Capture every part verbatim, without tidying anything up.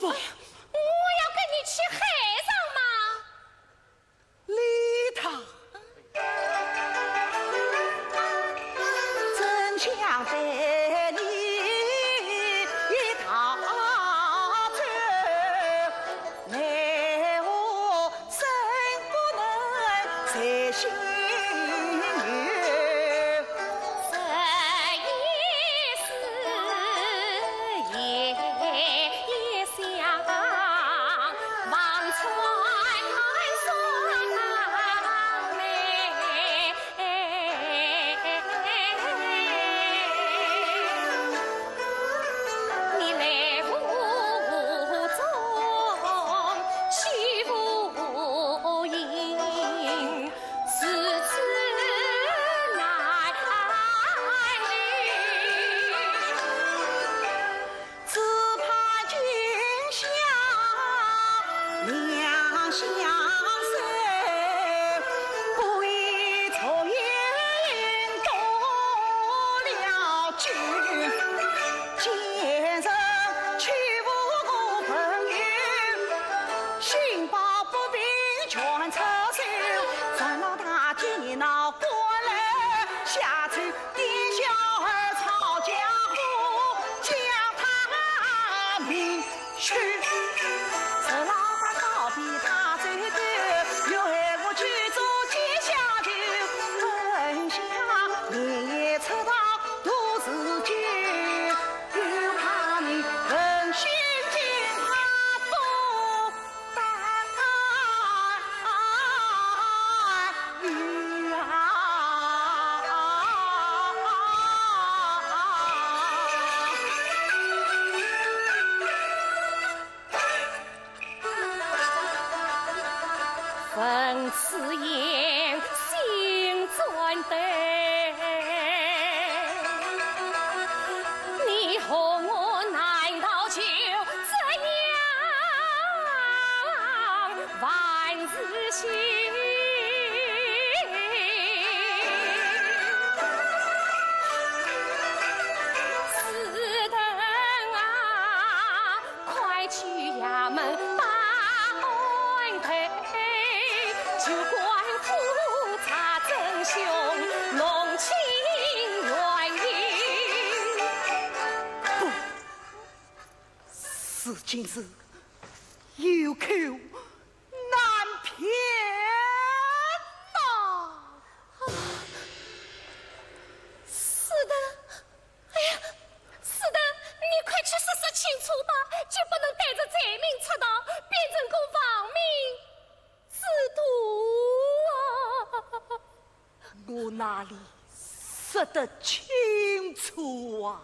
不，哎呀，我要跟你去海上嘛。理他。真想带你一道走，奈何身不能随心游。这一世也想望穿双眉。 你来无踪，去无影，如此难离。 只盼今宵两相守，不与昨夜多了酒。今日去无朋友，心抱不平全出手，烦恼大姐你闹过来下手。 店小二抄家伙，将他命去。陈老板倒比他最狗，又害我去做奸下囚，本想连夜出逃都是救，又怕你狠心惊怕不 闻此言心肝抖。 你和我难道就这样万事休？是的啊， 快去衙门把案头，就官府查真凶，弄清原因。不，事情是有口难辩呐。是的， 哎呀，是的，你快去说说清楚吧，就不能带着罪名出逃，变成个亡命之徒啊！我哪里说得清楚啊？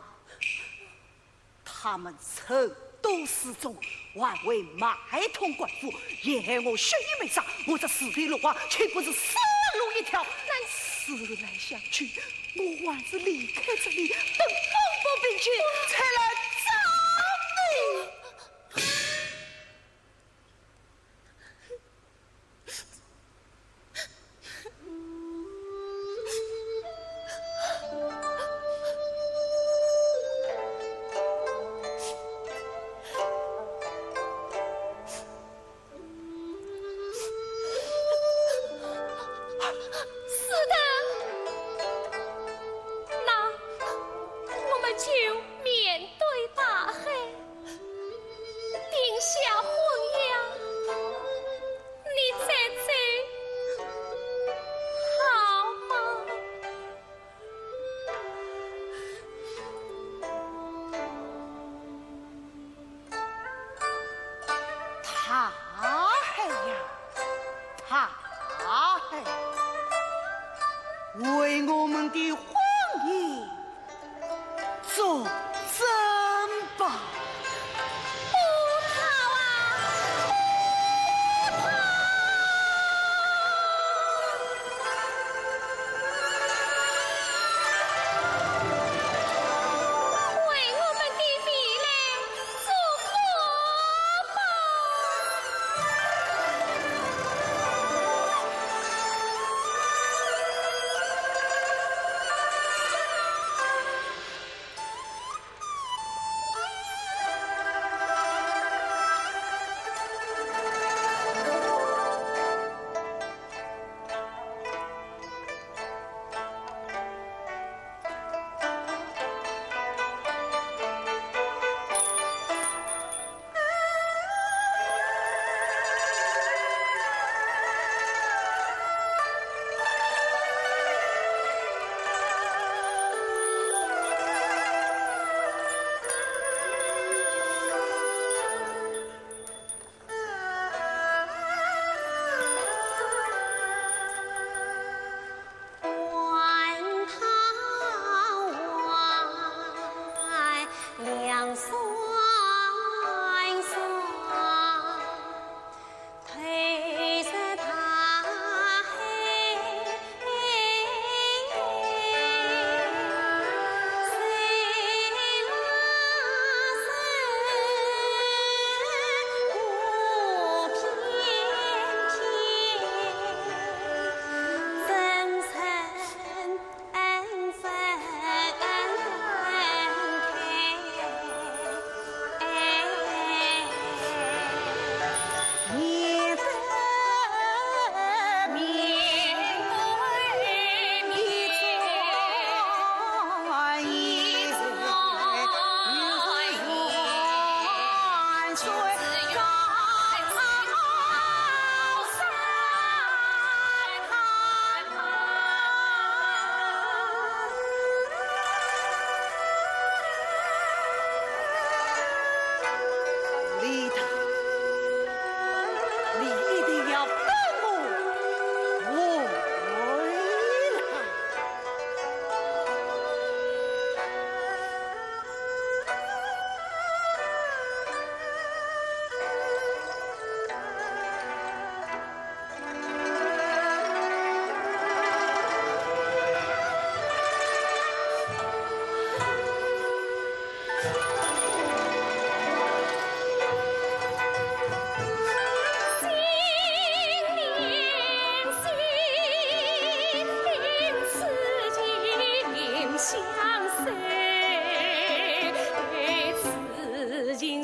他们首都示众， 还会买通官府，陷害我血雨梅花，我这自投罗网，岂不是死路一条？那思来想去，我还是离开这里，奔风步并肩，才来找你。 是的，那我们就面对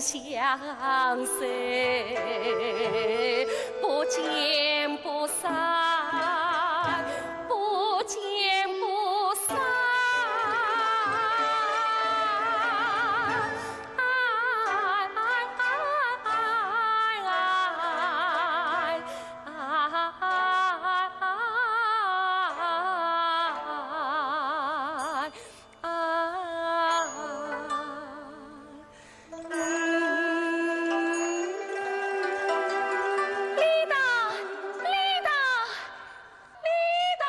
相随，不见不散，不见不散。啊！李达，李达，李达！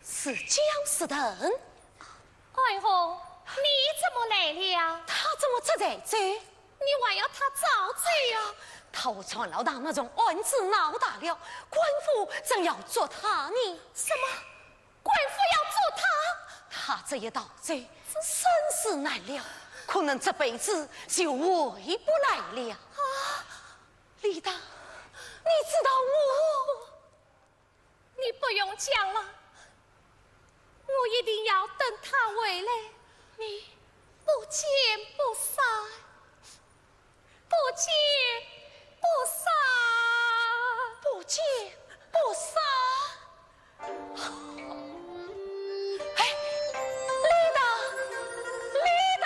是焦士腾。 爱红，你怎么来了？他怎么这才走？你还要他早走呀？他和船老大那桩案子闹大了，官府正要捉他呢。什么？官府要捉他？他这一逃走，生死难料，可能这辈子就回不来了。啊！李达，你知道我…… 你不用讲了，我一定要等他回来，你不见不散，不见不散，不见不散。哎，李达，李达！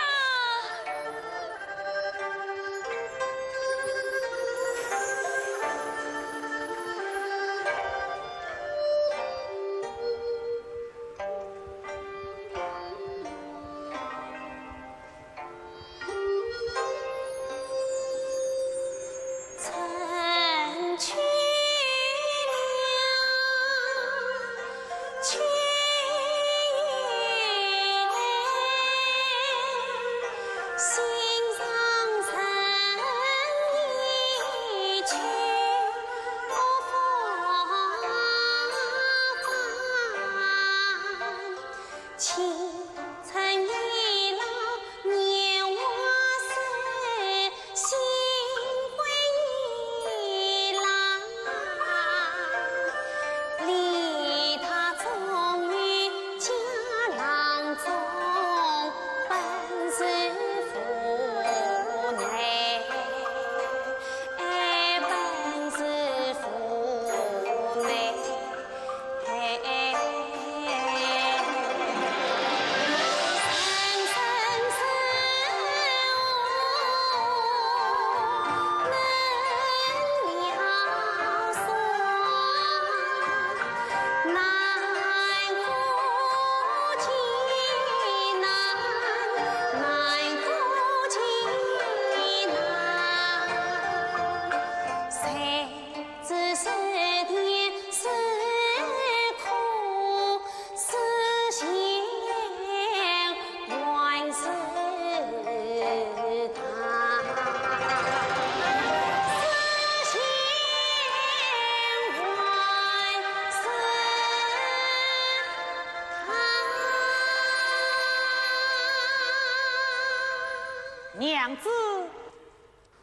娘子，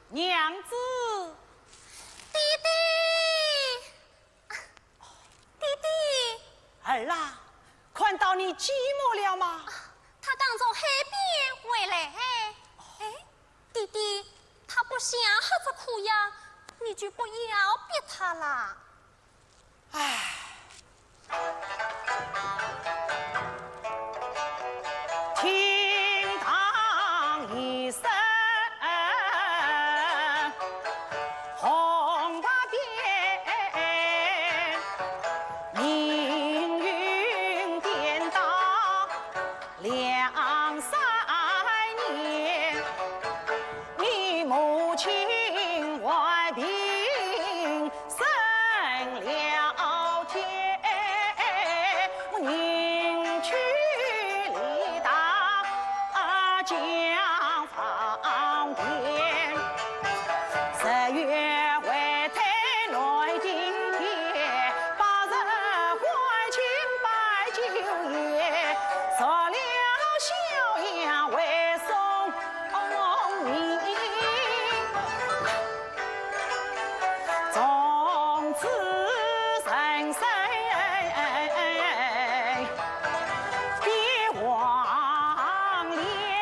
娘子。爹爹！ 爹爹！儿啊，看到你继母了吗？啊，她刚从海边回来。哎，爹爹，她不想喝这苦药，你就不要逼她啦。唉。 厅堂一声，红瓦匾，命运颠倒两三年。 你母亲患病升了天，我迎娶李大江芳田。十月怀胎来庭前，八十欢庆摆酒宴，着了小洋为送 功名。从此人生变黄脸。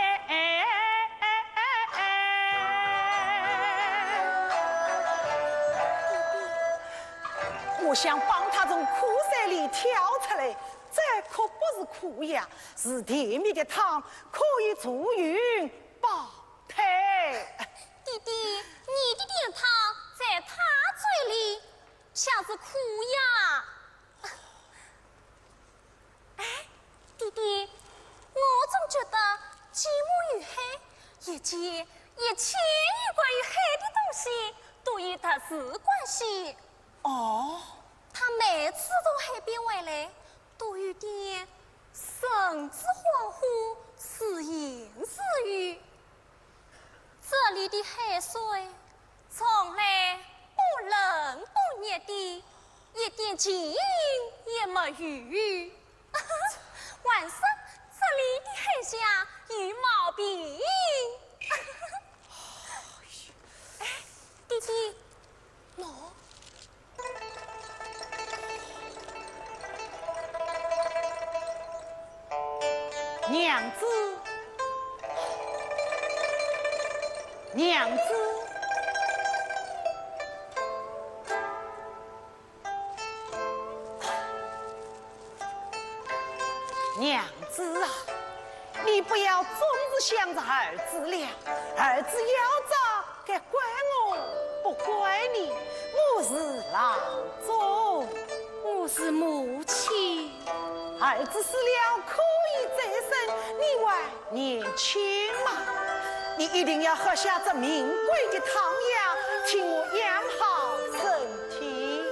想帮她从苦水里跳出来，这可不是苦药，是甜蜜的汤，可以助孕保胎。爹爹，你的甜汤在她嘴里像是苦药。哎，爹爹，我总觉得继母与海，以及一切有关于海的东西，都与特殊关系。 哦，她每次从海边回来，都有点神志恍惚、似言似语。这里的海水从来不冷不热的，一点情也没有。还说这里的海象有毛病。哎，爹爹，喏。 娘子，娘子，娘子啊，你不要总是想着儿子了，儿子要找 该怪我不怪你，我是郎中，我是母亲。儿子死了可以再生，你还年轻嘛，你一定要喝下这名贵的汤药，替我养好身体。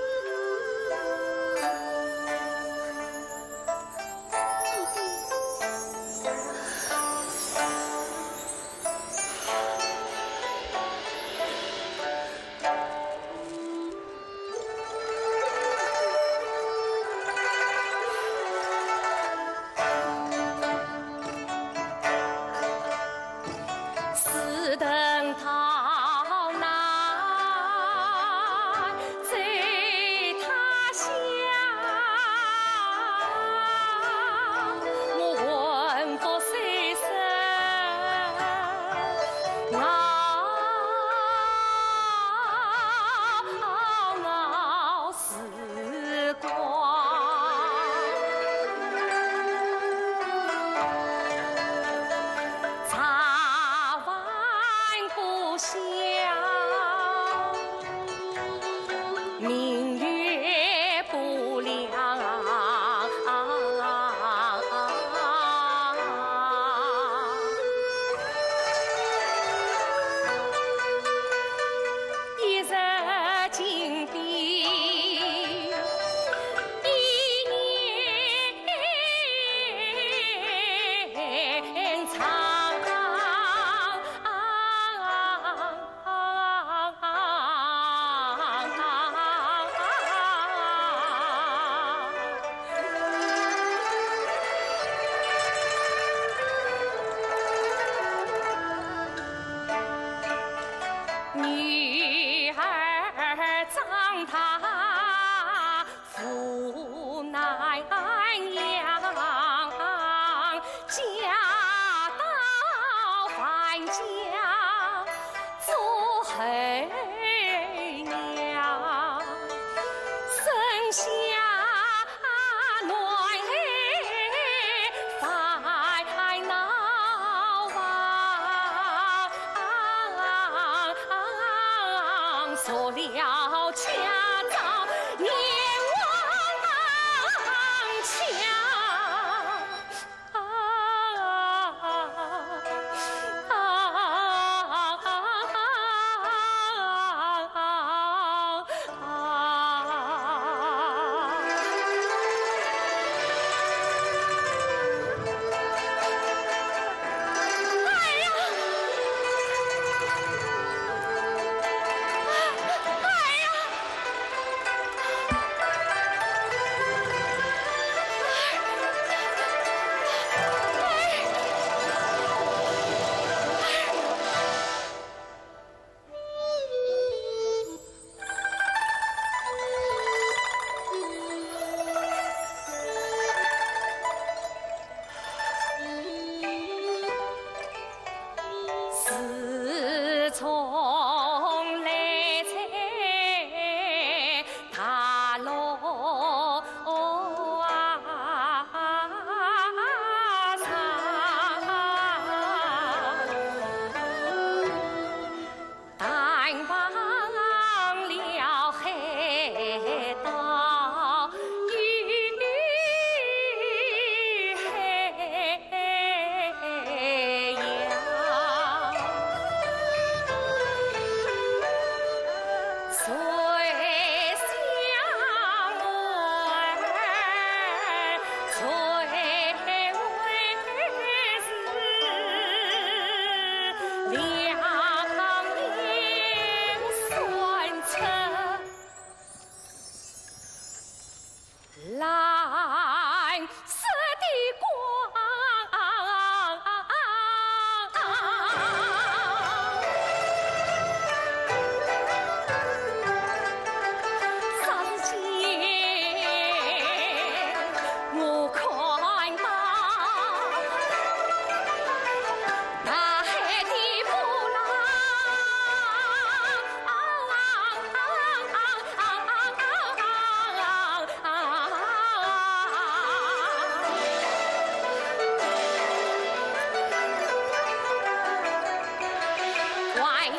还有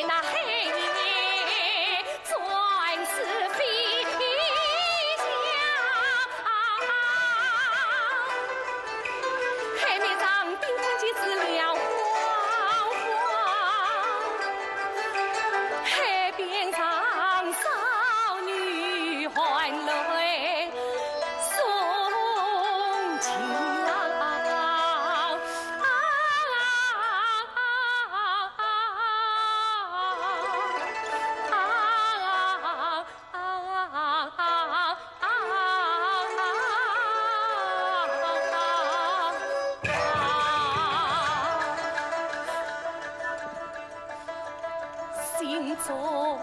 那黑夜，总是飞翔。海面上冰封的是辽荒，海边上少女含泪送情郎。 心中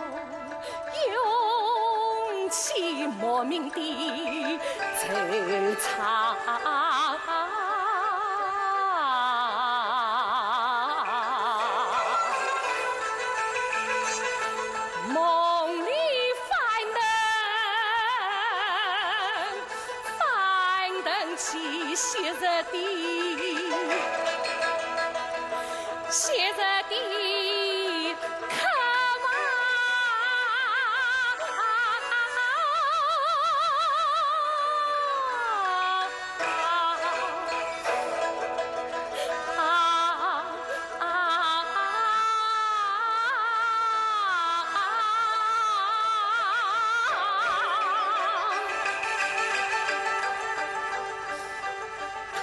涌起莫名的惆怅。梦里翻腾，翻腾起昔日的 昔日的渴望。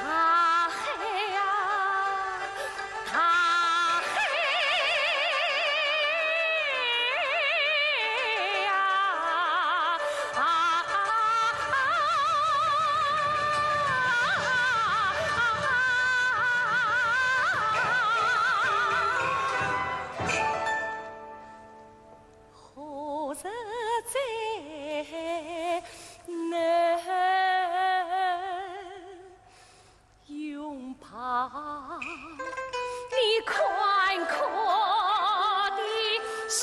大海呀，大海呀，啊，何日再能 拥抱你宽阔的胸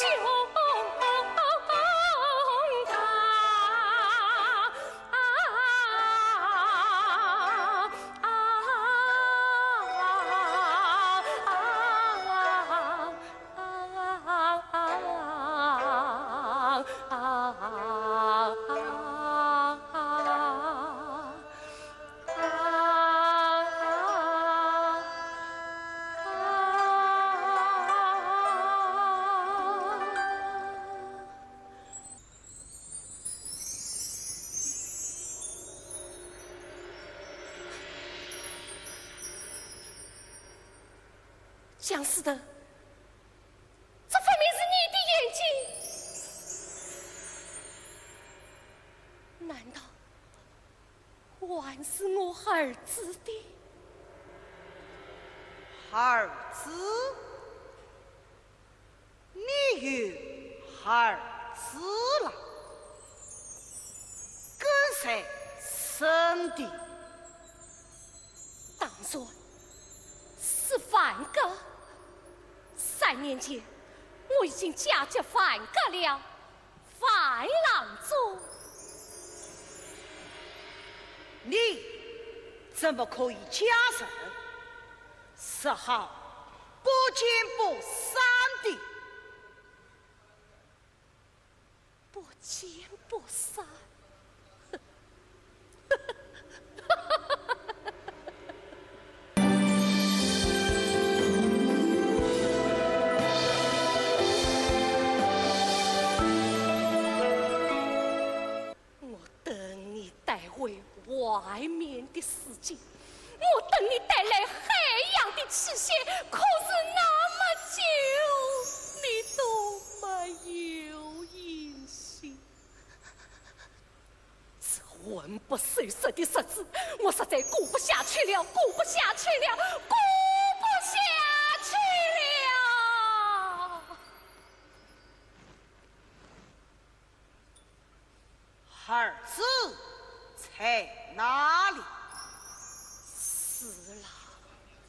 江思德，这分明是你的眼睛，难道 还是我儿子的。儿子？你有儿子了？跟谁生的？当然是樊家。三年前，我已经嫁给樊家了。 樊郎中。你怎么可以嫁人？说好不见不散的。不见不散？ 我等你带回外面的世界，我等你带来海洋的气息，可是那么久，你都没有音信。这魂不守舍的日子，我实在过不下去了，过不下去了，过不下去了。 儿子在哪里？死了。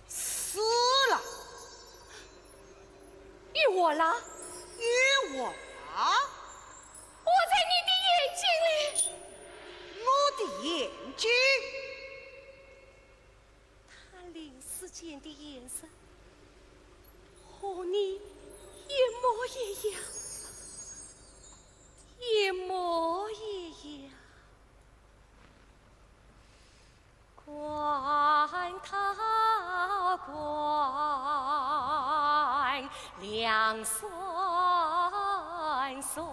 死了？又活了？又活了？活在你的眼睛里。我的眼睛？他临死前的眼神，好和你一模一样，一模一样。管他管，两算算，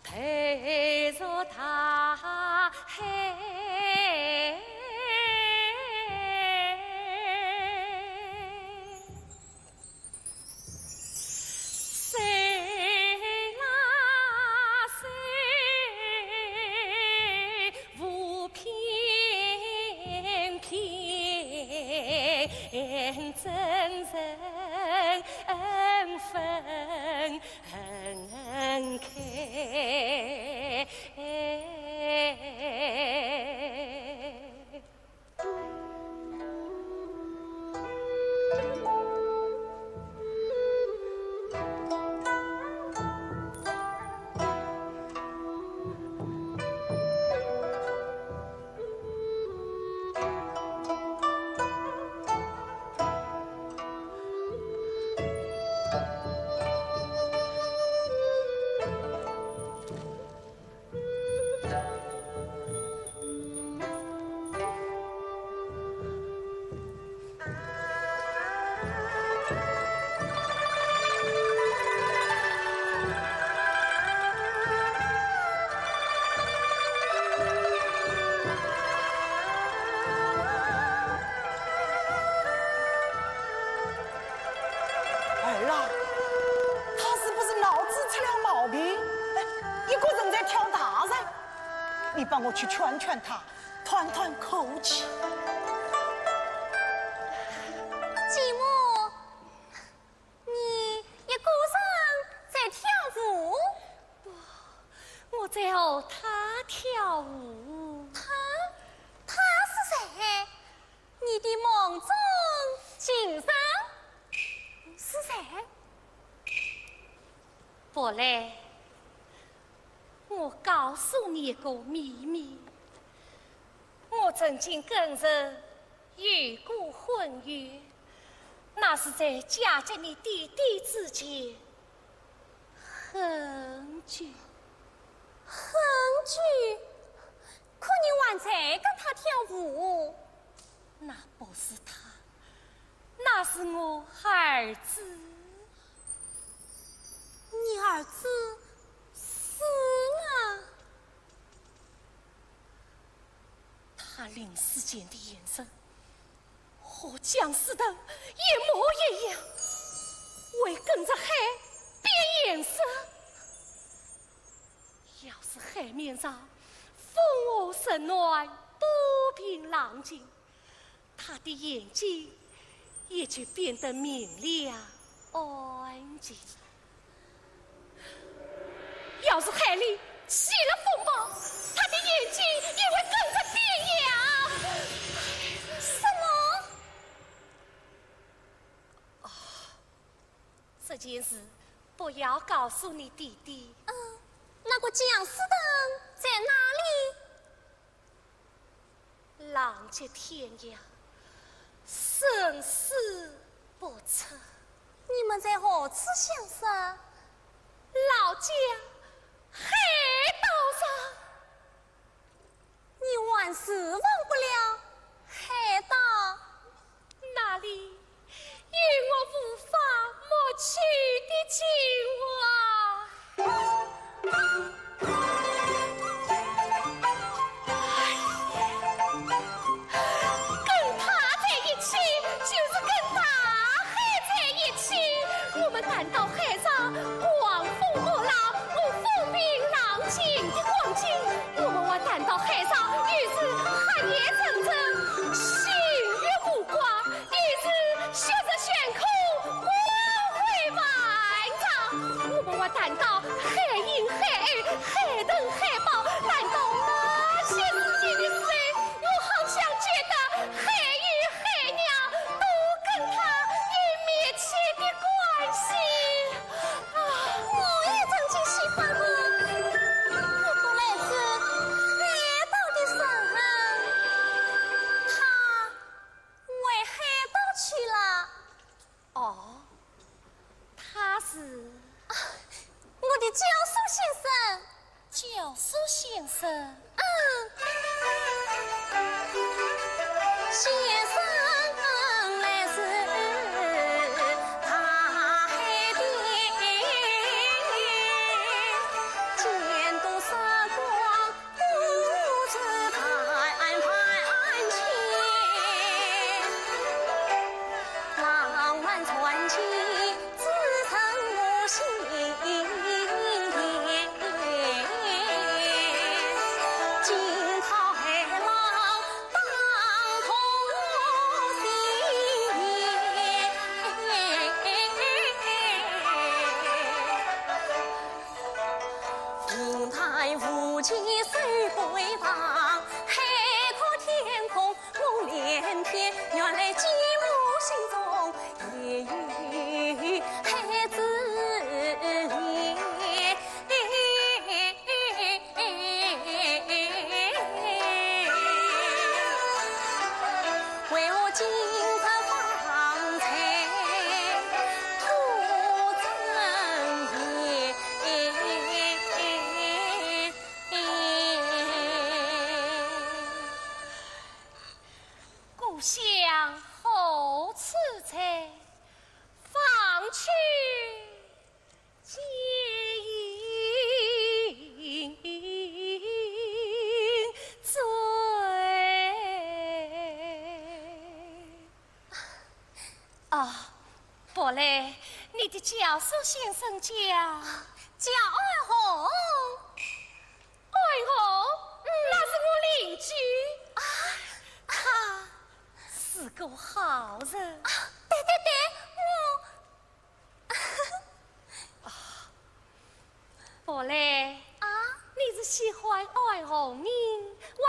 对着大海。 谁啦谁，无偏偏，真人分开。 儿啊，他是不是脑子出了毛病？哎，一个人在跳大神。你帮我去劝劝他， 喘喘口气。继母，你一个人在跳舞？不，我在和他跳舞。他？他是谁？你的梦中情人是谁？宝贝， 我告诉你一个秘密，我曾经跟人有过婚约，那是在嫁给你弟弟之前很久。很久？可你还在跟他跳舞？那不是他，那是我儿子。 你儿子死了？他临死前的眼神和姜思达一模一样，会跟着海变颜色。要是海面上风和日暖，波平浪静， 他的眼睛也就变得明亮安静。要是海里起了风暴，他的眼睛也会跟着变样。什么？哦，这件事不要告诉你弟弟。嗯，那个姜思达在哪里？ 浪迹天涯，生死不测。你们在何处相识？老家海岛上。你还是忘不了海岛。 那里有我无法抹去的情怀。跟他在一起，就是跟大海在一起。我们谈到海上，狂风破浪，我风平浪静的光景。我们还谈到海上，又是黑夜沉沉，先生。嗯。先生来自大海边，见多识广，不知谈判情。浪漫传奇 只剩我心田，惊涛骇浪荡痛心。平淡无奇水归塘，海阔天空 梦连天，原来继母心中也有孩子念。为何今朝方才吐真言？ 故乡何处在？方卿解云嘴。啊，薄暮，你的教书先生叫……叫安红。 安红，嗯。那是我邻居。啊，她是个好人。啊，对对对，我……啊，薄暮。啊？你是喜欢安红呢，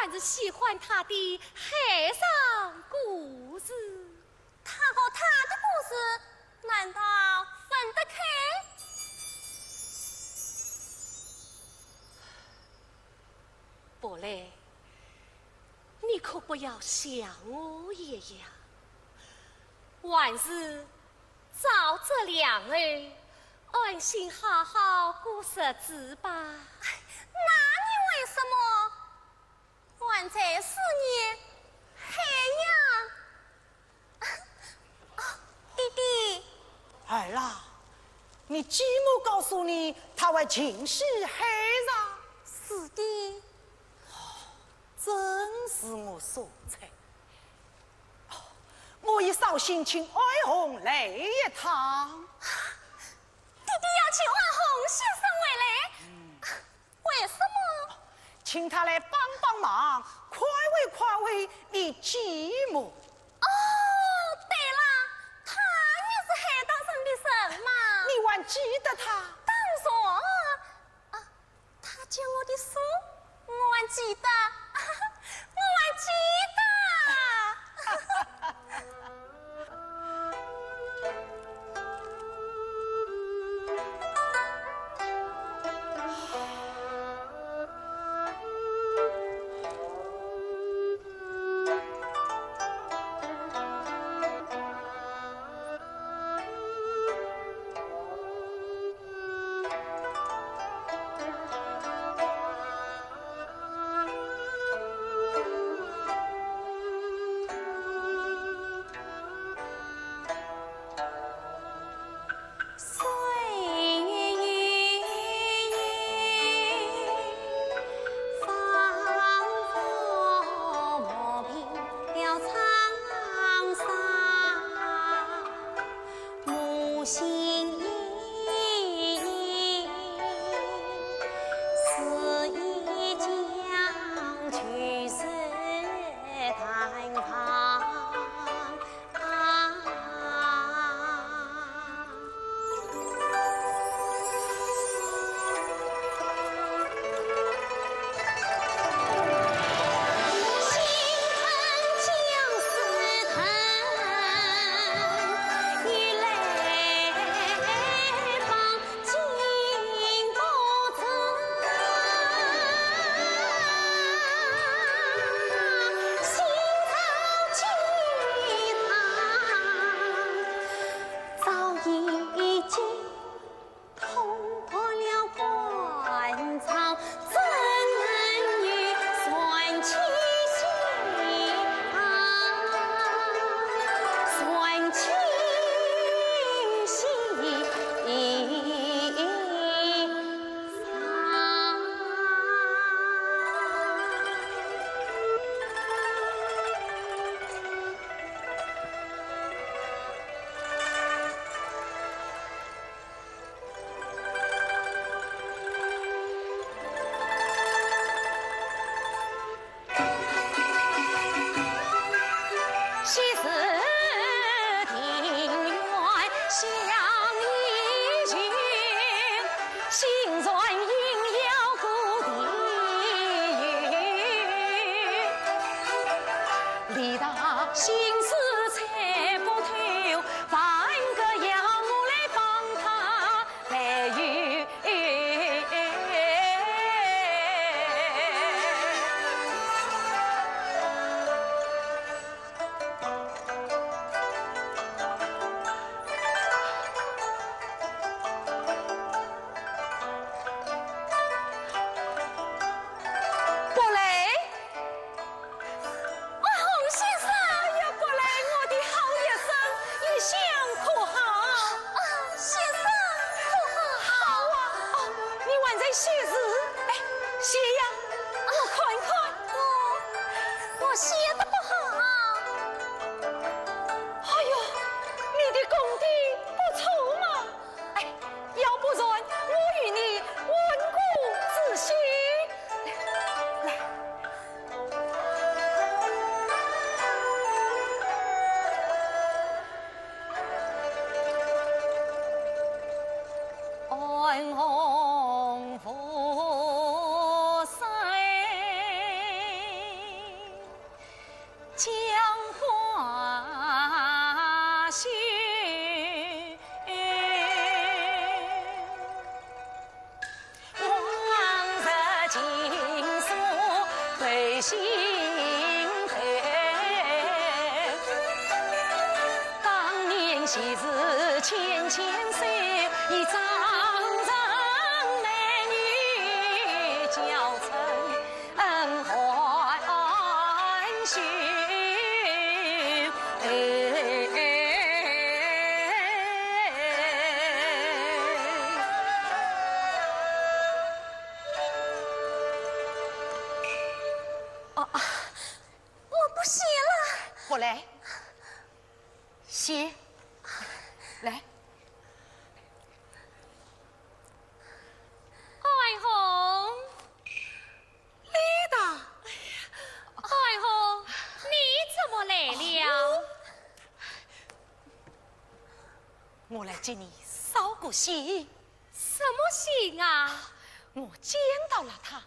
还是喜欢她的海上故事？ 她和她的故事难道分得开？薄暮，你可不要像我一样，还是早择良人，安心好好过日子吧。哎，那你为什么 还在思念海洋？哦，爹爹。儿啊，你继母告诉你，她还尽是海上。是的。哦，真是我所猜。哦，我已捎信请安红来一趟。爹爹要请安红先生回来？嗯。 为什么？请他来帮帮忙，宽慰宽慰你继母。哦，对了，他也是海盗船的人嘛。你还记得他？当然啊，啊，他借我的书，我还记得，我还记得。昔时庭院相依旧，心酸萦绕故地。李达心事猜不透，万个要我来帮他排忧。 宝贝。啊，洪先生。哎呀，宝贝，我的好学生，一向可好？啊，先生可好？好啊。哦，你还在写字？哎，写呀，我看看。我，我写得不好。哎呦，你的功底不错嘛。 哎，要不然我与你温故知新。来，来。安红浮水 江花秀，往日情书回心头。当年昔时牵牵手，一张张美女娇嗔 恩还休。哦，啊，我不写了。不来，写，来。安红。 李达。哎呀，安红，你怎么来了？我来给你捎个信。什么信啊？我见到了他，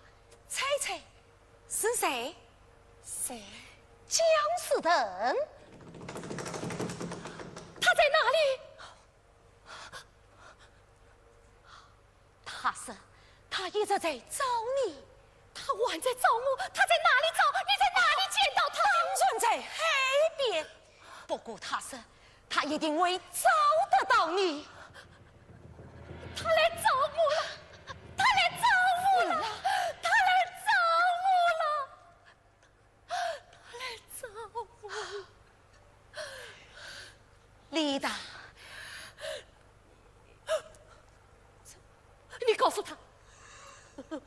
猜猜是谁？谁？姜思腾。他在哪里？ 他说他一直在找你。他还在找我？他在哪里找？你在哪里见到他？当然在海边。不过他说他一定会找得到你。他来找我了！他来找我了！他来找我了！ 他来找我。李达。你告诉他，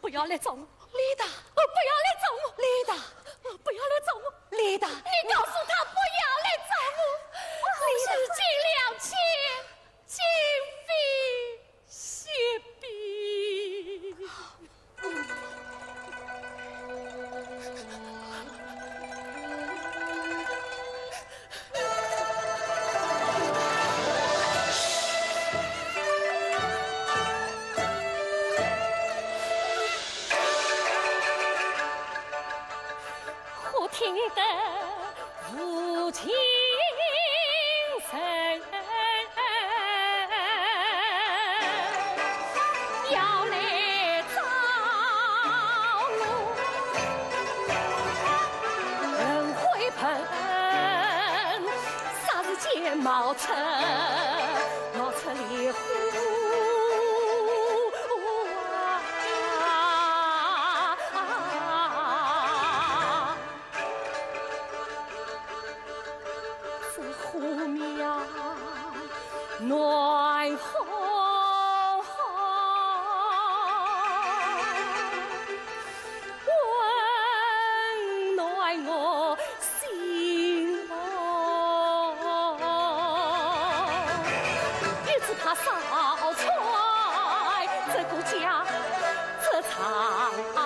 不要来找我。李达。不要来找我。李达。不要来找我。李达。你告诉他不要来找我。我已经两千金币。 谢笔。忽听得 无情人要来找我，轮回盆，霎时间冒出，冒出烈火。 这火苗暖烘烘，温暖我心窝。一直怕烧穿这个家，这场梦。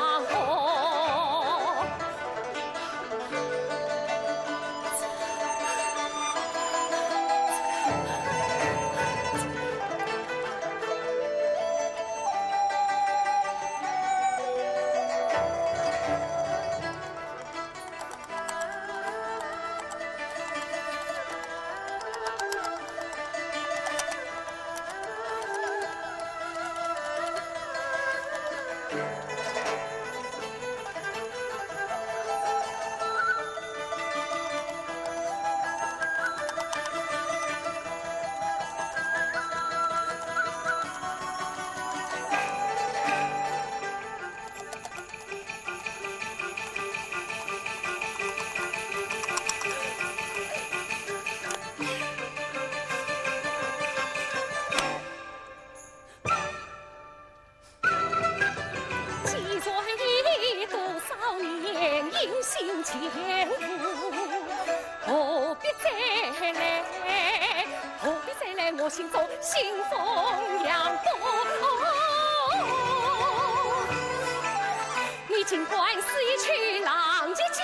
何必再来我心中兴风扬波？你尽管是一去浪迹江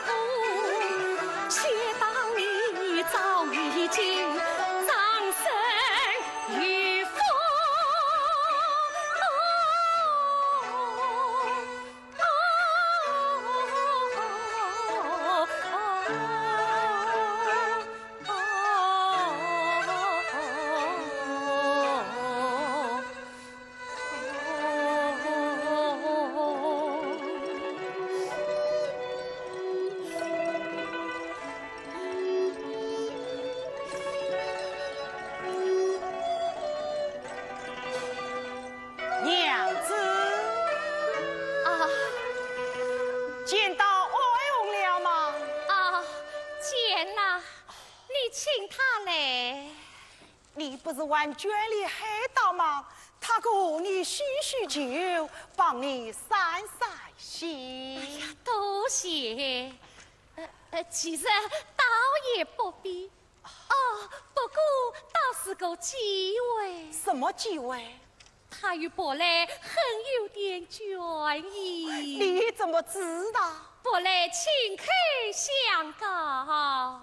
湖，且当你早已经葬身于风。娘子。啊。见到哀红了吗？啊，见了。你请他来。你不是还捐了海盗吗？他可你洗洗酒，帮你散散心。哎呀，多谢。呃，呃，其实倒也不必。哦，不过倒是个机会。什么机会？他与薄暮很有点交情。你怎么知道？薄暮情渴相告。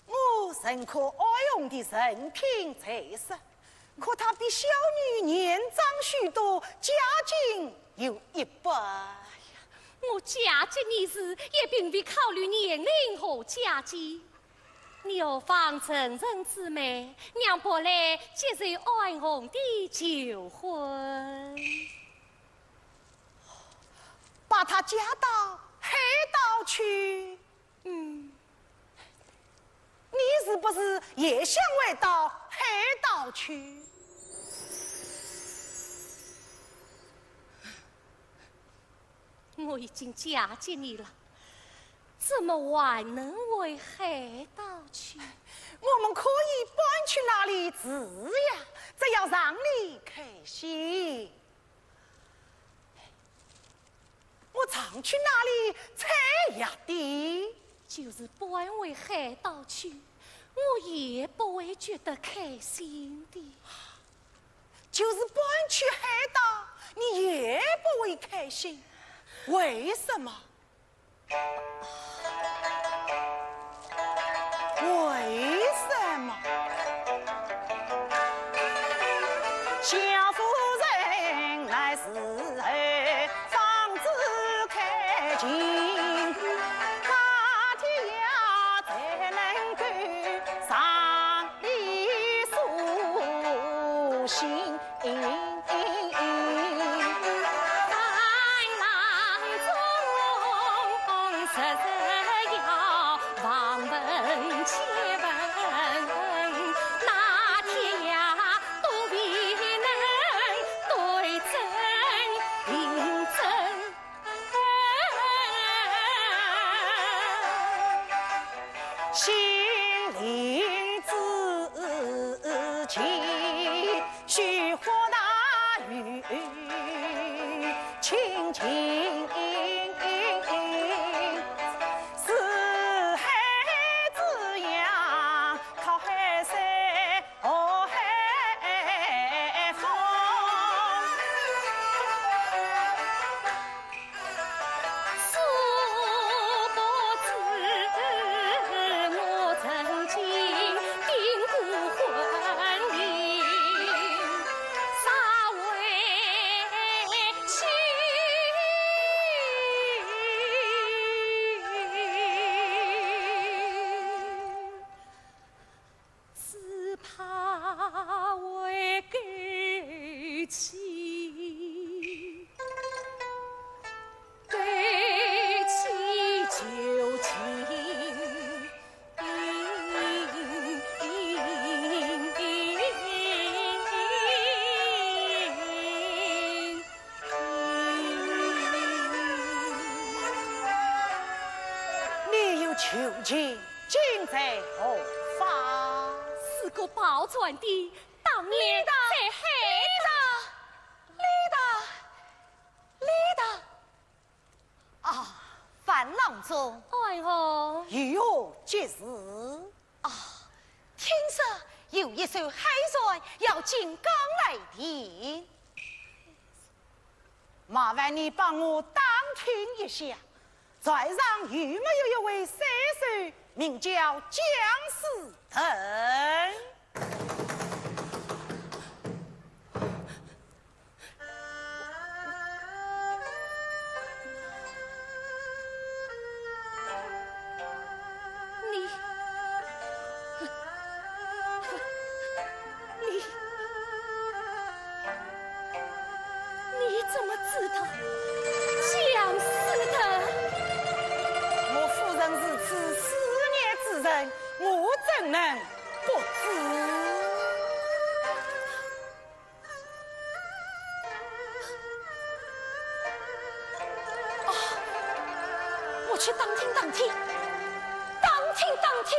我认可哀红的人品才识，可她比小女年长许多，家境又一般。我嫁给你时也并未考虑年龄和家境，你何妨趁人之危，让薄暮接受哀红的求婚。把她嫁到海盗去？嗯。你是不是也想回到海盗去？我已经嫁给你了，怎么还能回海盗去？我们可以搬去那里住呀，只要让你开心。我常去那里采药的。就是搬回海盗去，我也不会觉得开心的。就是搬去海盗，你也不会开心，为什么？为什么？你有求情， 今在何方？是个跑船的，当年在海盗。李达，李达，李达。啊，樊郎中。哎哟，有何急事？啊，听说有一艘海船要进港来的。麻烦你帮我打听一下，船上有没有一位水手，名叫姜士腾？ 你，你，你怎么知道姜士腾？我夫人如此思念之人，我怎能不知？ 啊，我去打听打听，打听打听。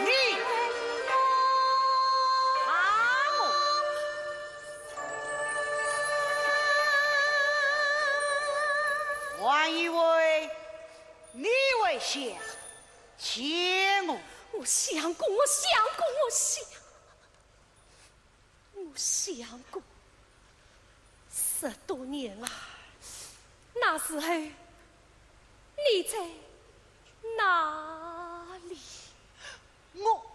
你！啊！还以为你会想见我。我想过，我想过，我想。 我想过，十多年了，那时候你在哪里？我……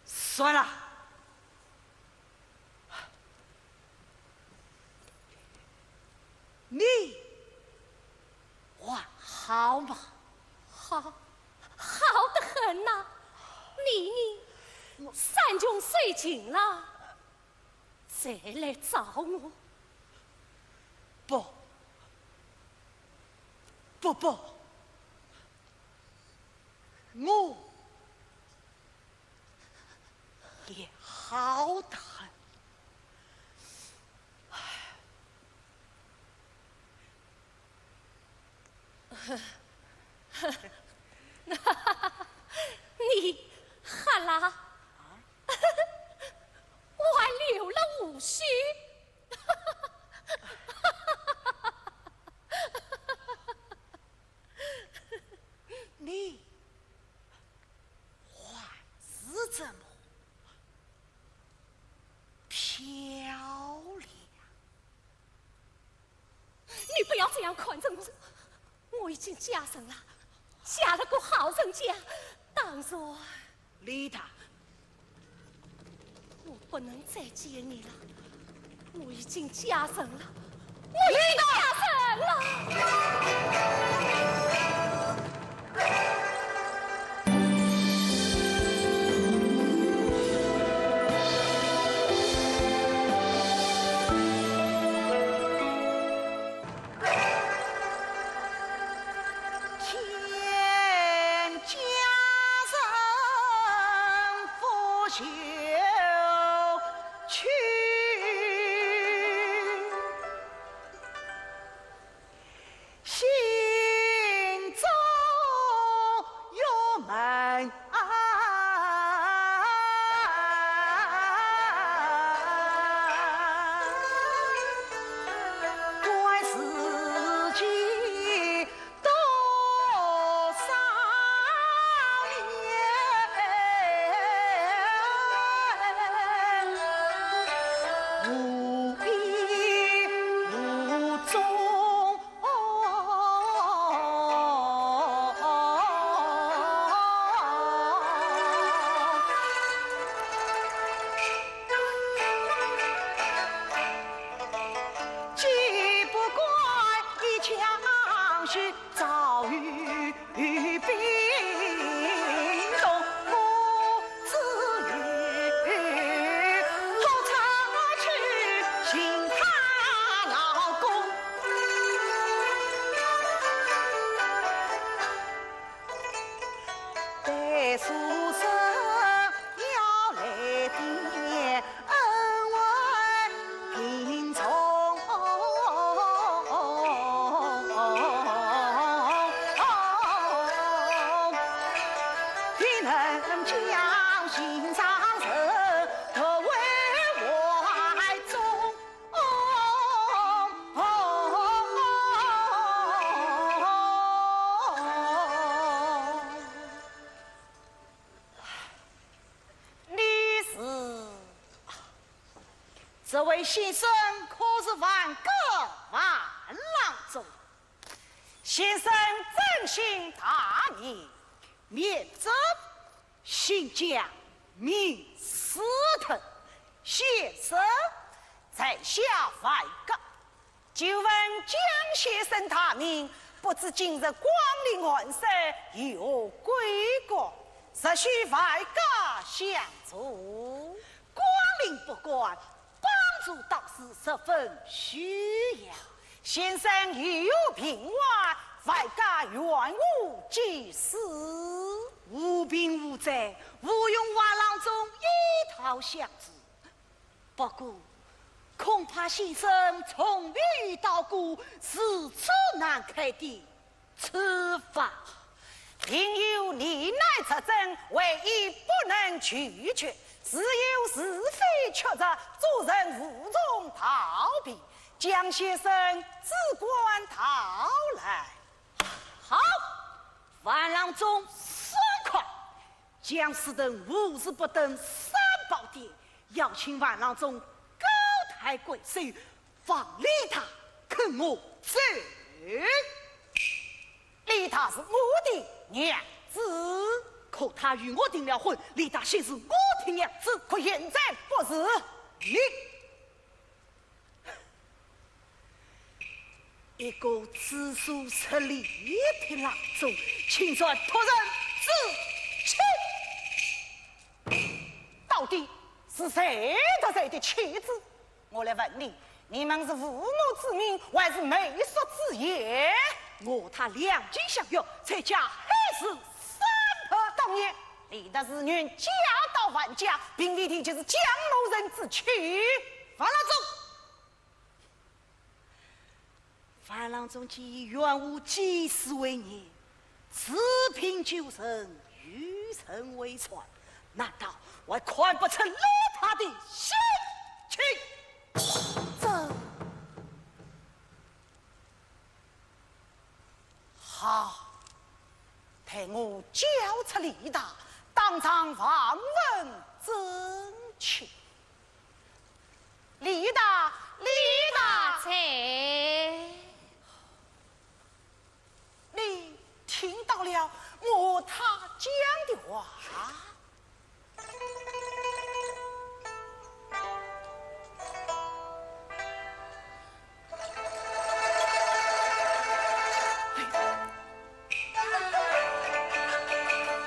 算了。 你还好吗？好，好得很呐。你呢？山穷水尽了，才来找我。不，不，不，我 也好得很。你哈啦，我还留了胡须。你 还是这么漂亮。你不要这样看着我，我已经嫁人了，嫁了个好人家。当然，丽塔， 我不能再见你了，我已经嫁人了，我已经嫁人了。你是？这位先生可是万国万郎中？先生尊姓大名？免礼。姓姜名思腾，先生在下万国。 久闻姜先生大名，不知今日光临寒舍，有何贵干？实需万国相助。光临不敢，帮助倒是十分需要。先生有何病患，万国愿无济事。无病无灾，无用万郎中一道相助。 不过，恐怕先生从未遇到过事出难开的处罚。病由年迈折症，唯一不能拒绝，事由是非曲折，做人无从逃避。姜先生只管到来。好，万郎中爽快。 姜思腾无事不登三宝殿，要请万郎中高抬贵手，望李达肯我奏。李达是我的娘子。可他与我订了婚，李达岂是我的娘子？可现在不是。你 一个知书识礼的郎中，竟然托人之妻。到底是谁的谁的妻子？我来问你，你们是父母之命，还是媒妁之言？我他两情相悦，才嫁海市谪person。当年，李达自愿嫁到万家，并非的就是江南人之妻。万郎中， 万郎中既已远无济世为念，治病救人，与人为传，难道还看不出李达的心情？这……好，待我叫出李达，当场望闻问切。 李达，李达。在。你听到了我他讲的话？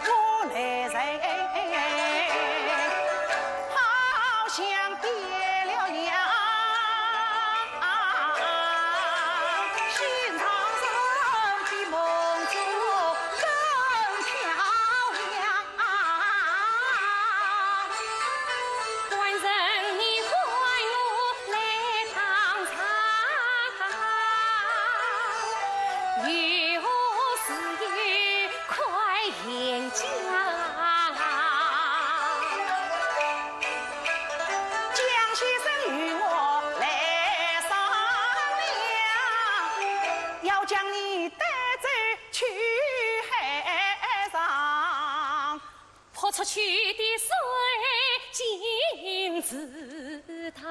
我来人，好像变了样，心上人比梦中更漂亮。 官人你看我来当场，有何事有快言讲。江先生与我来商量，要将你带走去海上。 泼出去的水尽是汤，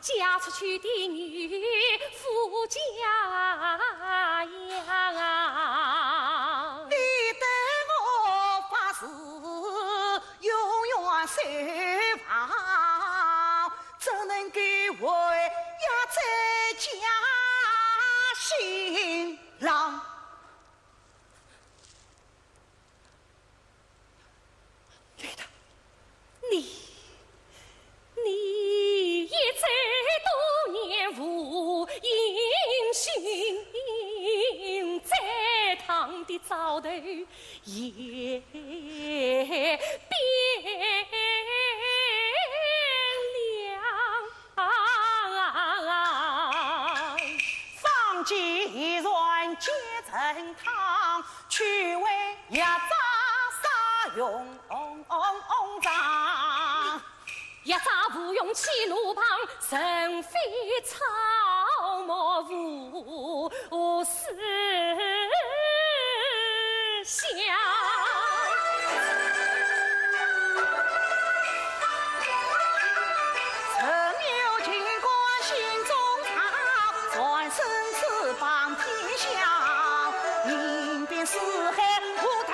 嫁出去的女无家养。你对我发誓永远守望，怎能够为要再嫁新郎？ 李达，你，你一走多年无音讯，在堂的灶头也变一朝无用起炉旁，人非草木无思想。曾有清官心中藏，转身翅膀天下，名遍四海无他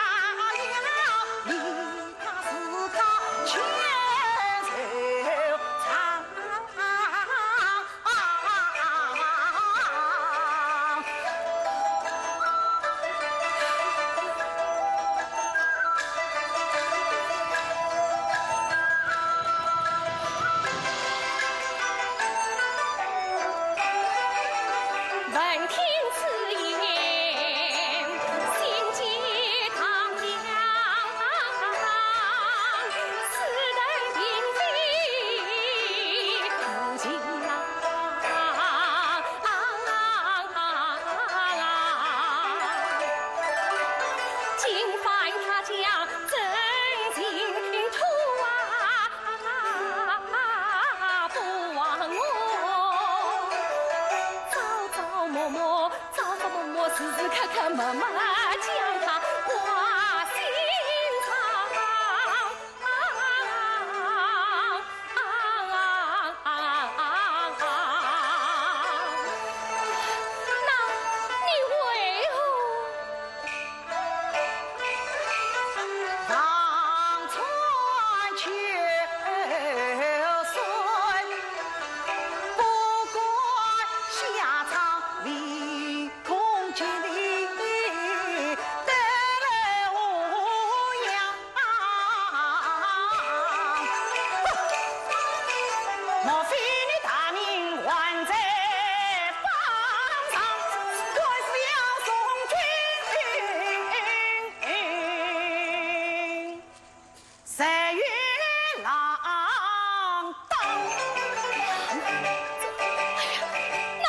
那，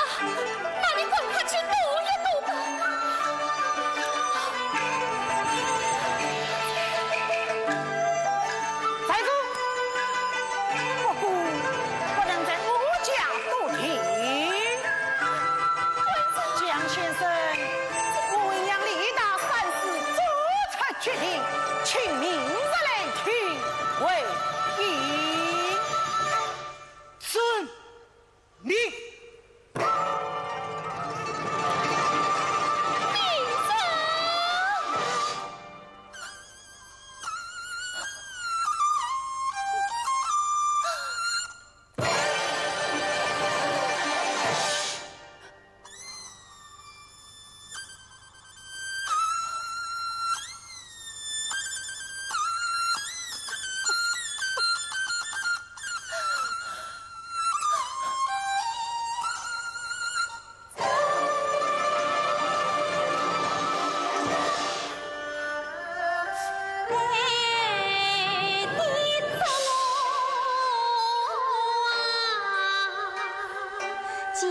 那你赶快去躲一躲吧。站住！不过不能在我家多停。江先生，我已让李大三思做出决定，请明日来听回音。遵命。弟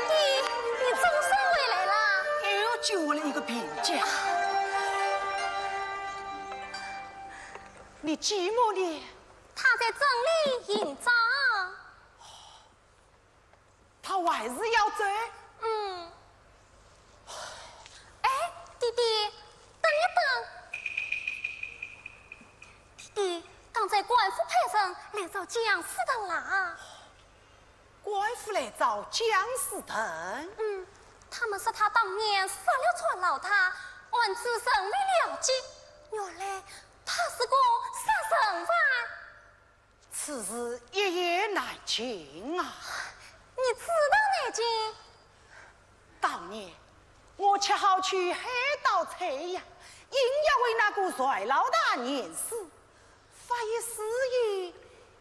弟，你总算回来了。哎呦，救我了一个平家。你继母呢？她在镇里行乞。她还是要走？嗯。僵尸藤？嗯，他们说他当年杀了船老大，案子仍未了结，原来他是个杀人犯。此事一言难尽啊。你知道难尽？当年我恰好去海盗采药，硬要为那个船老大验尸， 发现尸体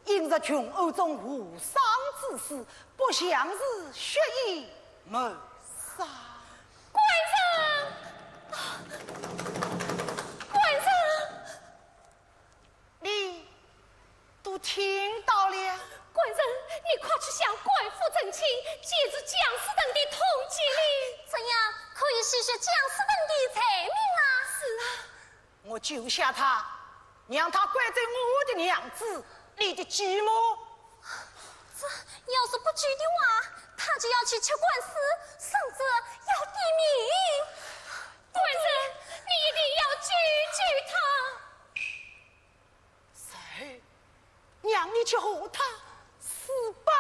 映着穷暗中无双之势，不像是蓄意谋杀。官人！官人！你都听到了？官人，你快去向官府成亲，解除僵尸藤的通缉令。这样可以洗雪僵尸藤的罪名啊。是啊。 我救下他，让他归在我的娘子，你的继母。这要是不救的话，他就要去吃官司，甚至要抵命。官人，你一定要救救他。谁？ 让你去和他私奔。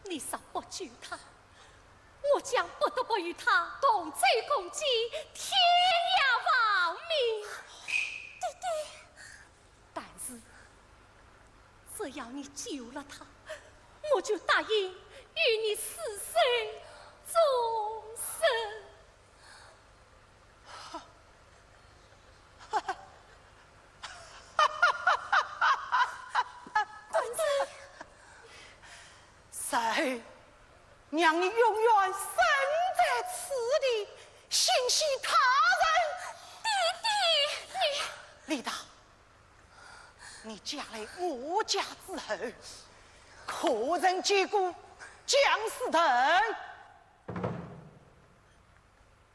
你若不救他，我将不得不与他同舟共济，天涯亡命。爹爹。但是，只要你救了他，我就答应与你厮守终身。 谁让你永远身在此地，心系他人？爹爹，你……李达，你嫁来我家之后，可曾见过僵尸藤？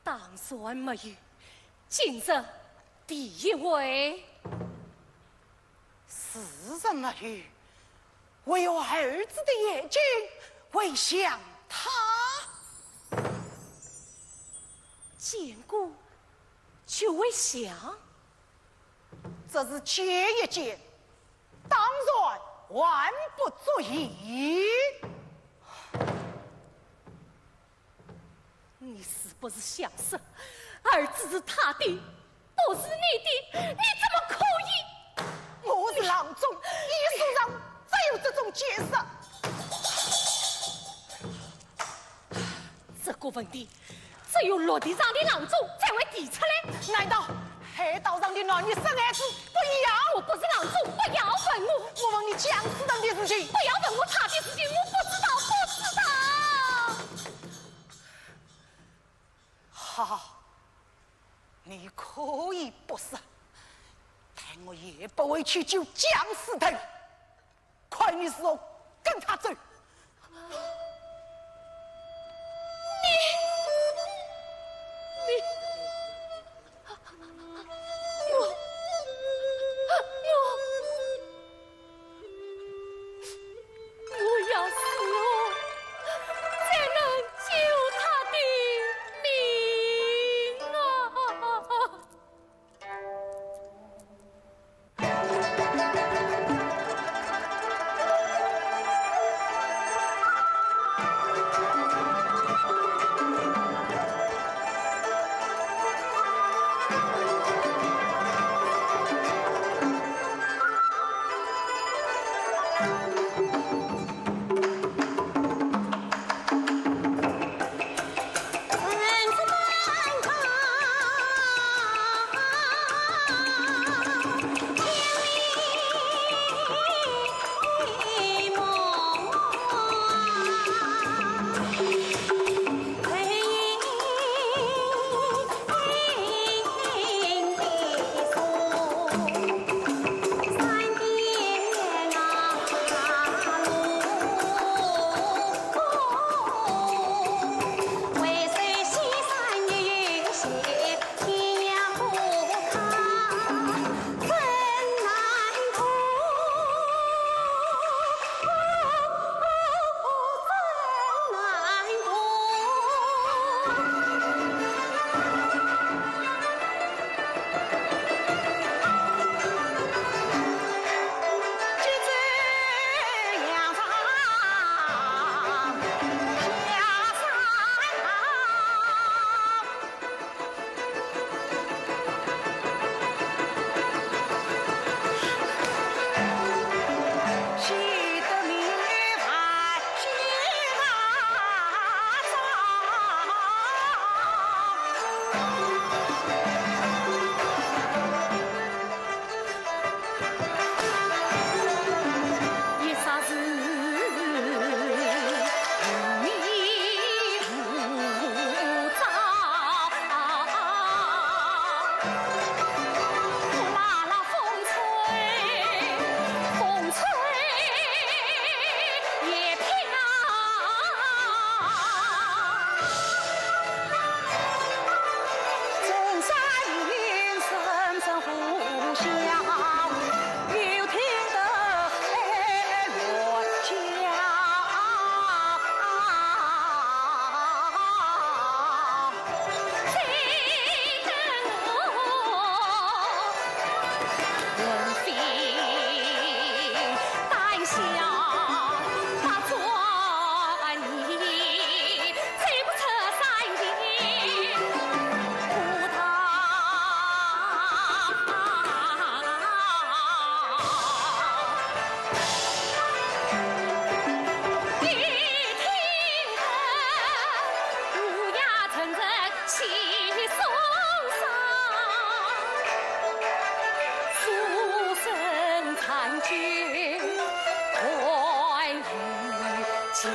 当然没有，今日第一回。自然没有，唯有儿子的眼睛会向他。见过就会想？这是见一见，当然还不足以。 你是不是想说，儿子是他的，不是你的？你怎么可以？我是郎中，医书上只有这种解释。这个问题，只有陆地上的郎中才会提出来。难道海岛上的男女生孩子不要？我不是郎中，不要问我。我问你，僵尸藤的事情。不要问我他的事情，我不知道，不知道。好，你可以不说，但我也不会去救僵尸藤。 看你如何跟他走。你，你，我，我，我要死了，才能救他的命啊！我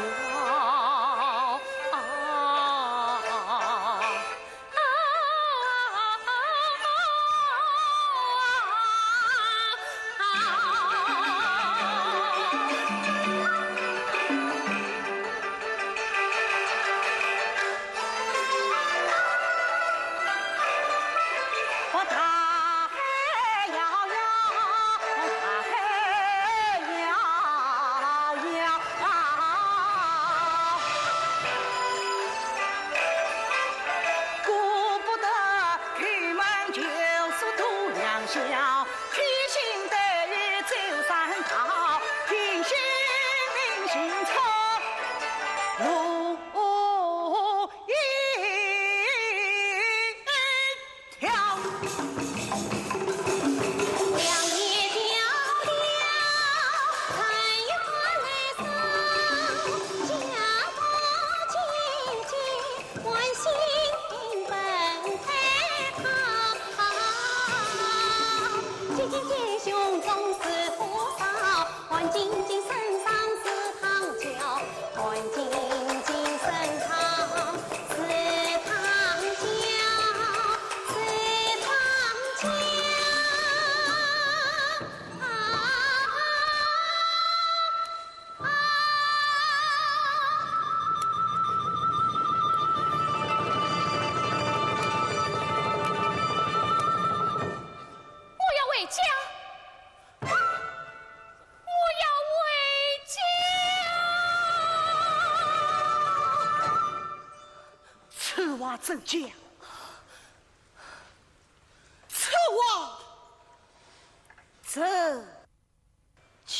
要回家，我要回家。此话怎讲？此话怎 讲。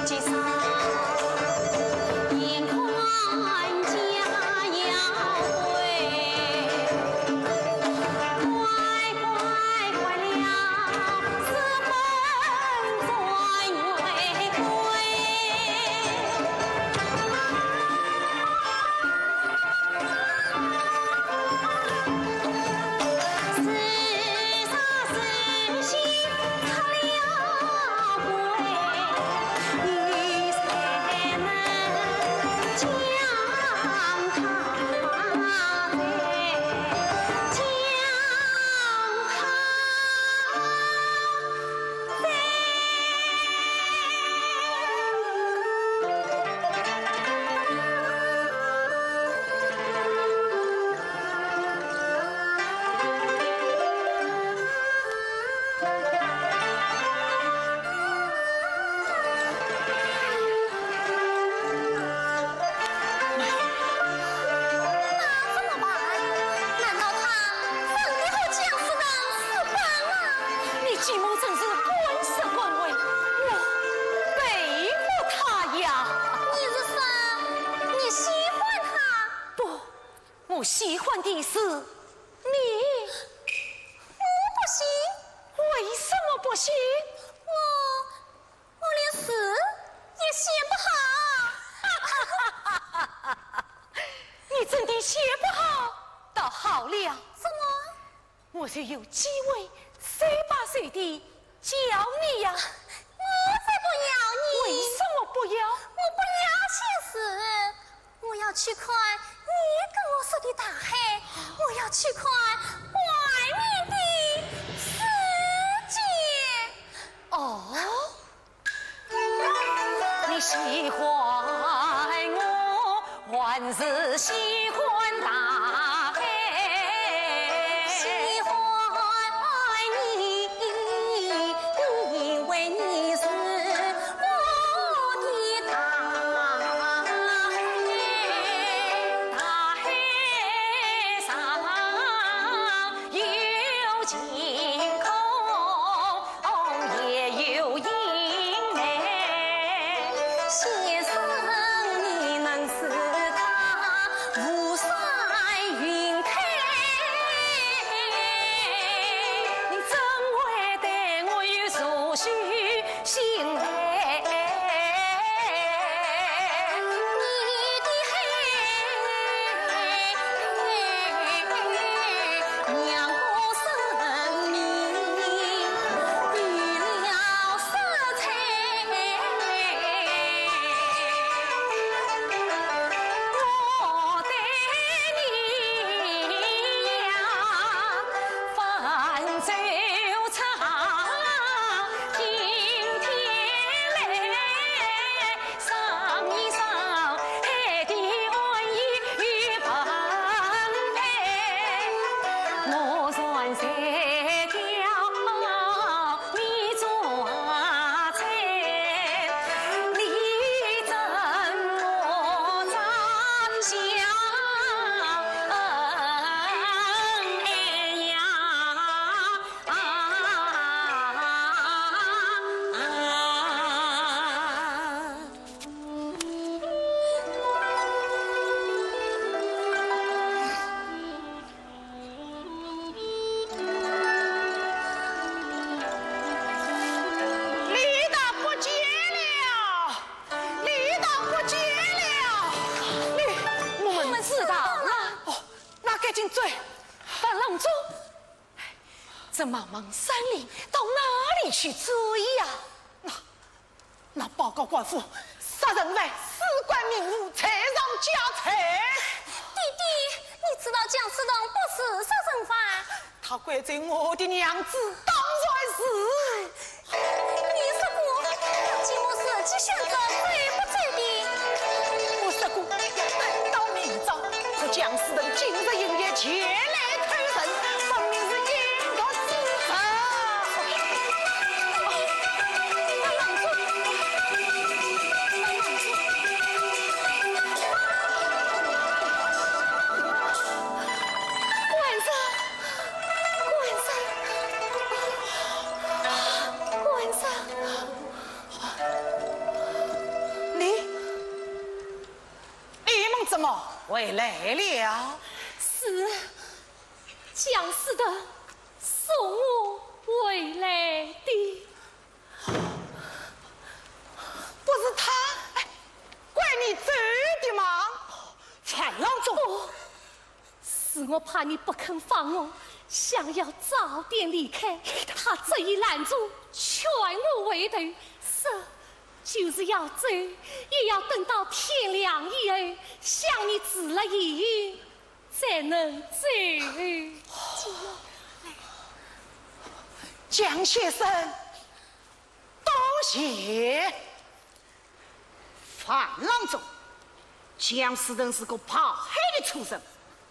那怎么办？难道他真的和姜思达私奔啊？你继母真是官色官位，我佩服她呀。你是说你喜欢他？不，我喜欢的是你。我不行。为什么不行？我，我连诗也写不好。你真的写不好？倒好了。怎么？我就有机会手把手地教你呀。我才不要你。为什么不要？我不要写诗，我要去看你跟我说的大海，我要去看外面的世界。哦，你喜欢我，还是喜欢大海？喜欢你，因为你是我的大海，大海上有晴空，也有阴霾。先生，你能使它 雾散云开，你怎会对我有所许心嘞？你的海，让我生命 比了色彩。我对你呀，泛舟唱，听天来，赏一赏海的岸与澎湃。我船在 李达不见了，李达不见了。你，我们知道了。哦，那赶紧追。但郎中，这茫茫山林到哪里去追呀？那 那报告官府，杀人犯私冠名户，罪上加罪。弟弟，你知道姜思达不是杀人犯。他拐走我的娘子，当然是。你说过，要继母自己选择追不追的。我说过，要等到明朝。 这姜思达今日营夜前来偷人，分明是阴毒之贼。官人，官人。我回来了。是，江世德送我回来的。不是他，哎，怪你走的吗？樊郎中。不，是我怕你不肯放我，想要早点离开，他执意拦住，劝我回头，说就是要走，也要等到天亮以后，想你辞了夜，才能走。江先生，多谢。樊郎中，江世德是个怕黑的畜生，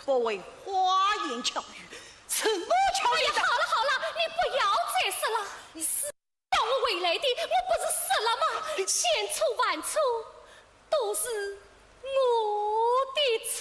不会花言巧语，是我巧言的。哎呀，好了好了，你不要再说了。是叫我回来的，我不是说了吗？千错万错，都是我的错。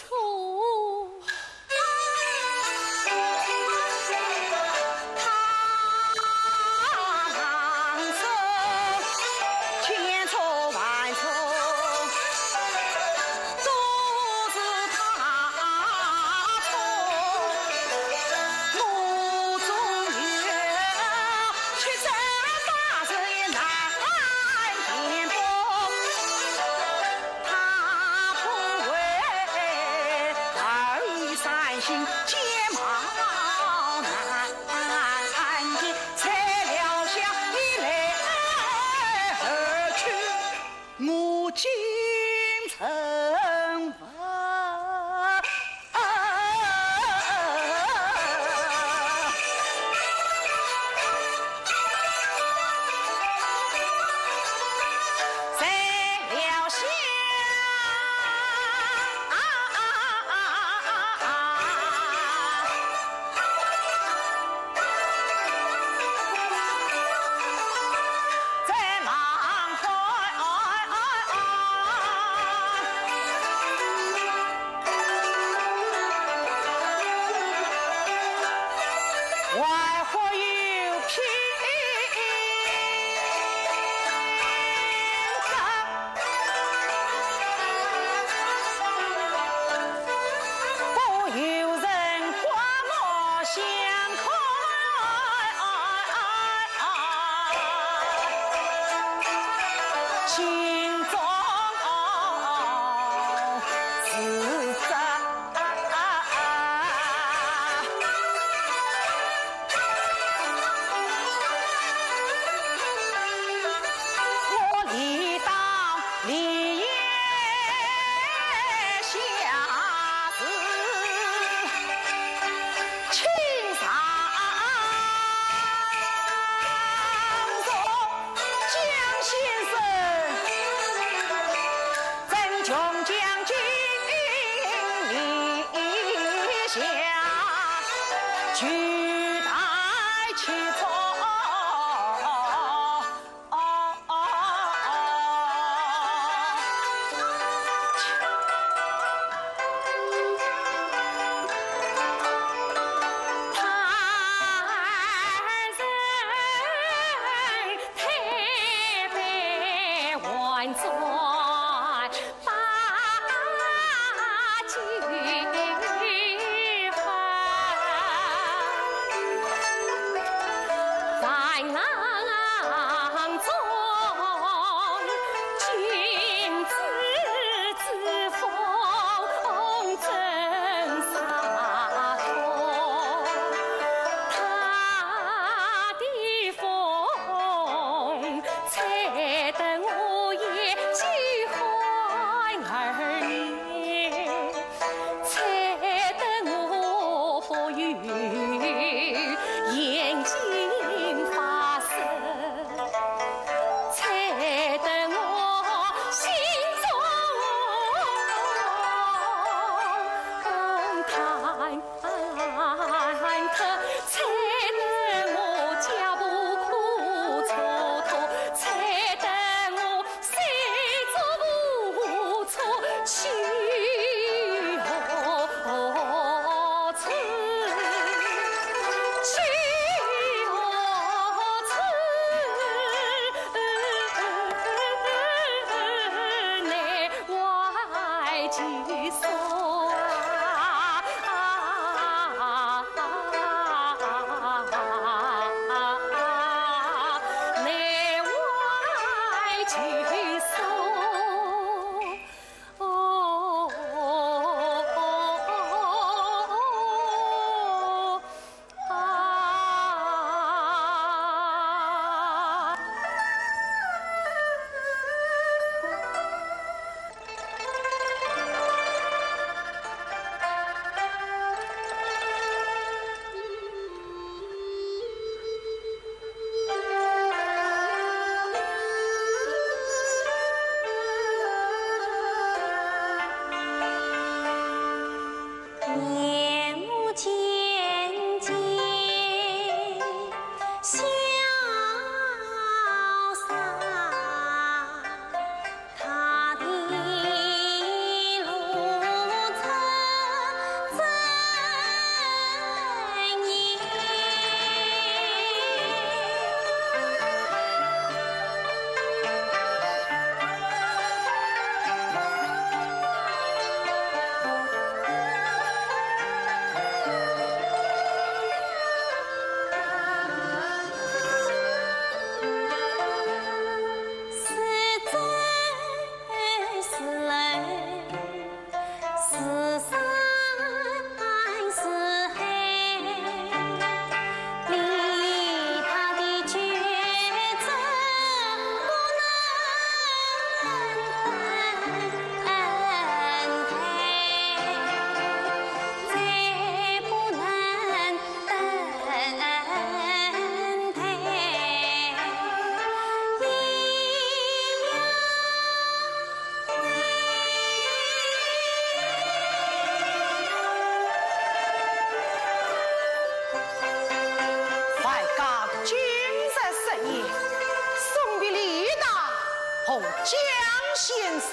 生。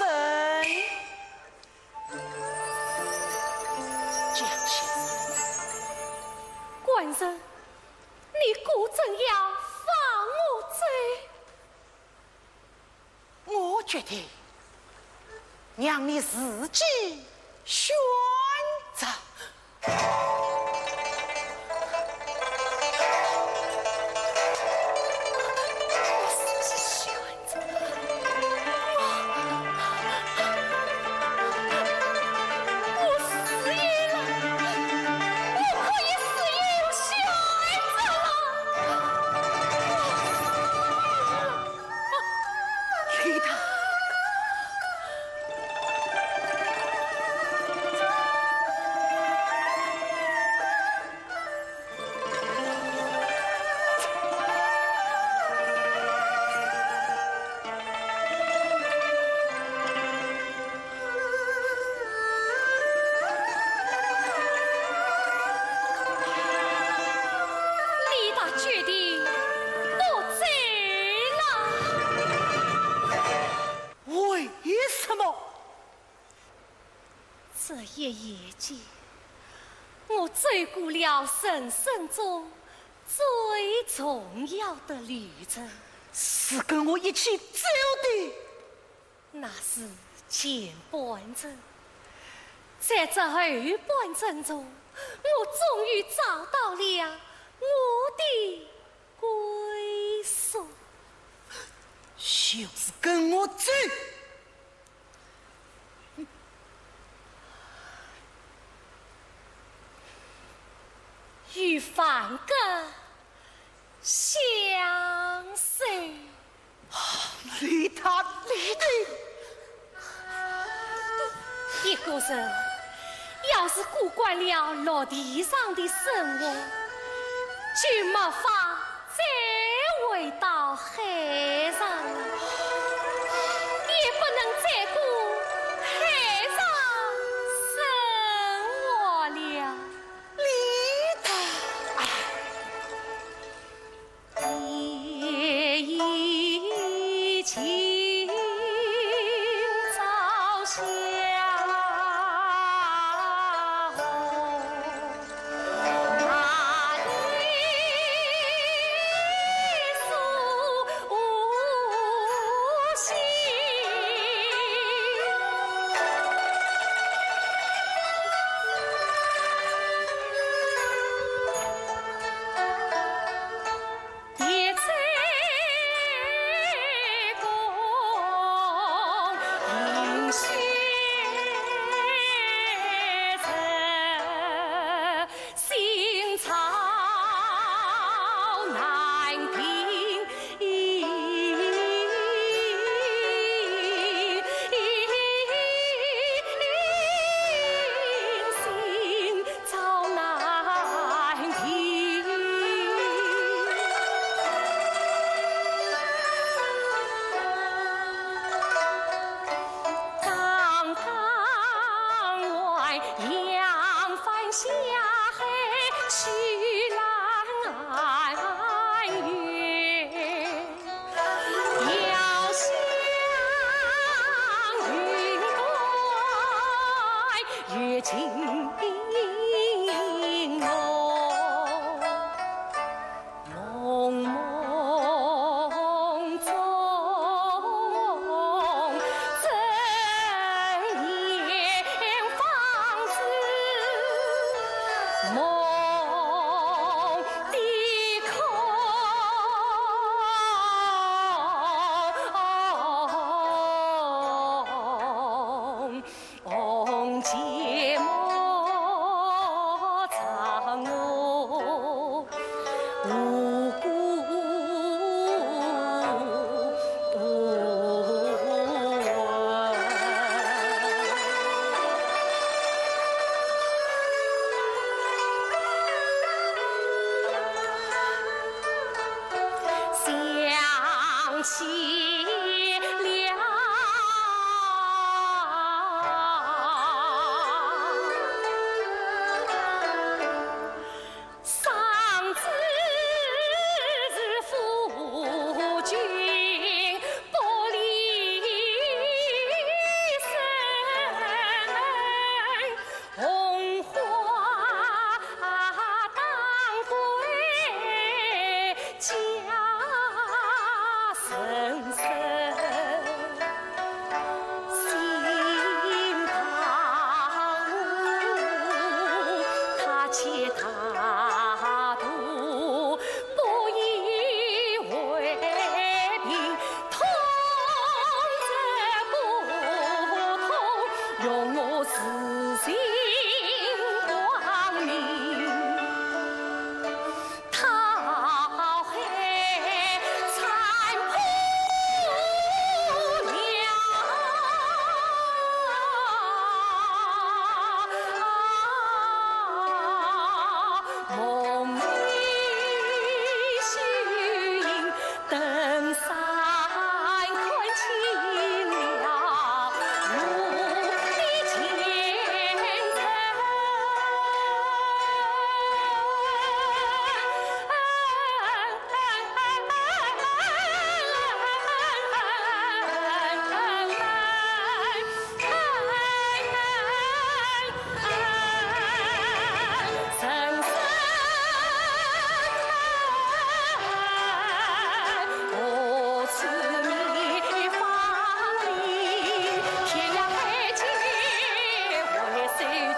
江先生。官人，你果真要放我走？我决定让你自己选择。 李达。李达决定不走了。为什么？这一夜间，我走过了人生中最重要的旅程。是跟我一起走的。 那是前半程，在这后半程中，我终于找到了我的归宿。就是跟我走。与凡哥相守。 李达，李达。一个人要是过惯了陆地上的生活，就没法再回到海上了，也不能再过海上生活了。李达，哎。用我自信光明，讨海参破了。梦里 登山看清了我的前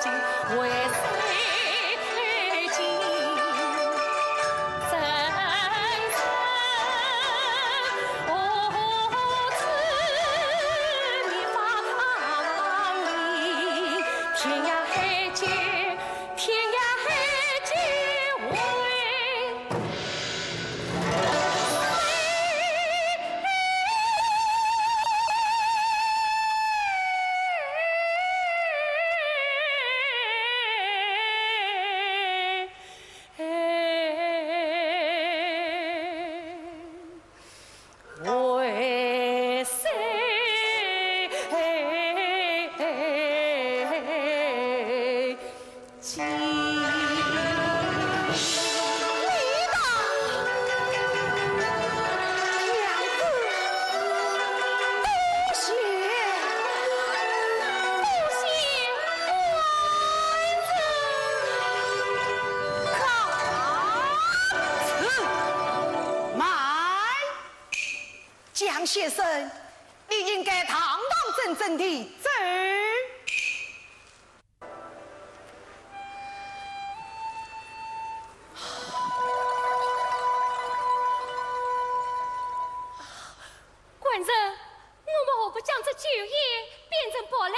程。江先生，你应该堂堂正正地走。官人，我们何不将这酒宴变成博览